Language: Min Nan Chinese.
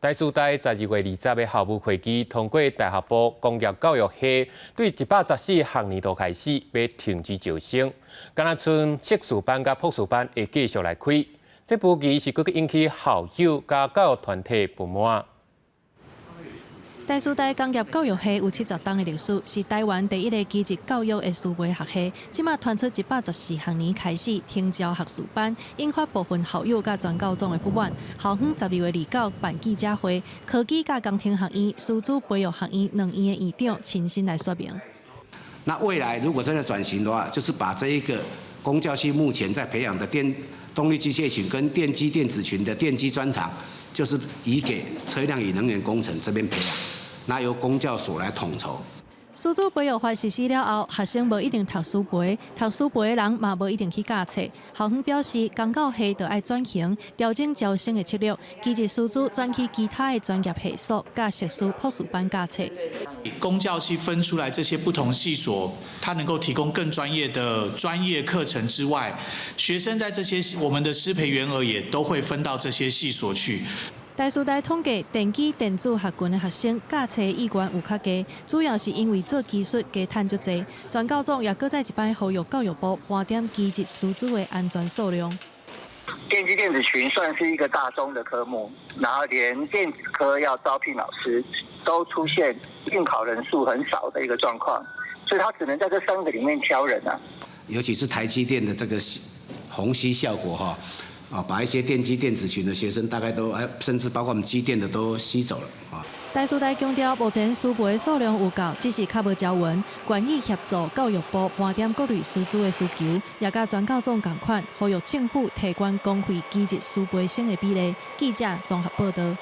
台師大12月20的校務會議通過大學部工業教育系對114學年度開始欲停止招生，敢若賰碩士班佮博士班會繼續來開。這無疑是閣引起校友佮教育團體不滿。台師大工業教育系有70冬的歷史，是台灣第一个技職教育的師培學系。這馬傳出114學年開始停招學士班，引發部分校友佮全教總的不滿。校方12月29辦記者會，科技佮工程學院、師資培育學院兩院的院長親身來說明。那未來如果真的轉型的話，就是把這一個工教系目前在培養的電動力機械群跟電機電子群的電機專長，就是移給車輛與能源工程這邊培養。那由工教所來統籌。師資培育法實施了後，學生無一定讀師培，讀師培的人嘛無一定去教冊。校方表示，工教系就愛轉型，調整招生的策略，技職師資轉去其他的專業系所，佮碩士、博士班教冊。工教系分出來這些不同系所，它能夠提供更專業的專業課程之外，學生在這些我們的師培員額也都會分到這些系所去。台師大統計，電機電子學群的學生教冊意願有較低，主要是因為做技術加趁足濟。全教總也閣再一擺呼籲教育部盤點技職師資的安全數量。電機電子群算是一個大宗的科目，然後連電子科要招聘老師都出現應考人數很少的一個狀況，所以他只能在這三個裡面挑人啊。尤其是台積電的這個虹吸效果哈。啊，把一些電機電子群的學生大概都，甚至包括我們機電的都吸走了啊。台師大強調，目前師培數量有夠，只是較無招員，願意協助教育部盤點各類師資的需求，也佮全教總仝款，呼籲政府提懸公費技職師培生的比例。記者綜合報導。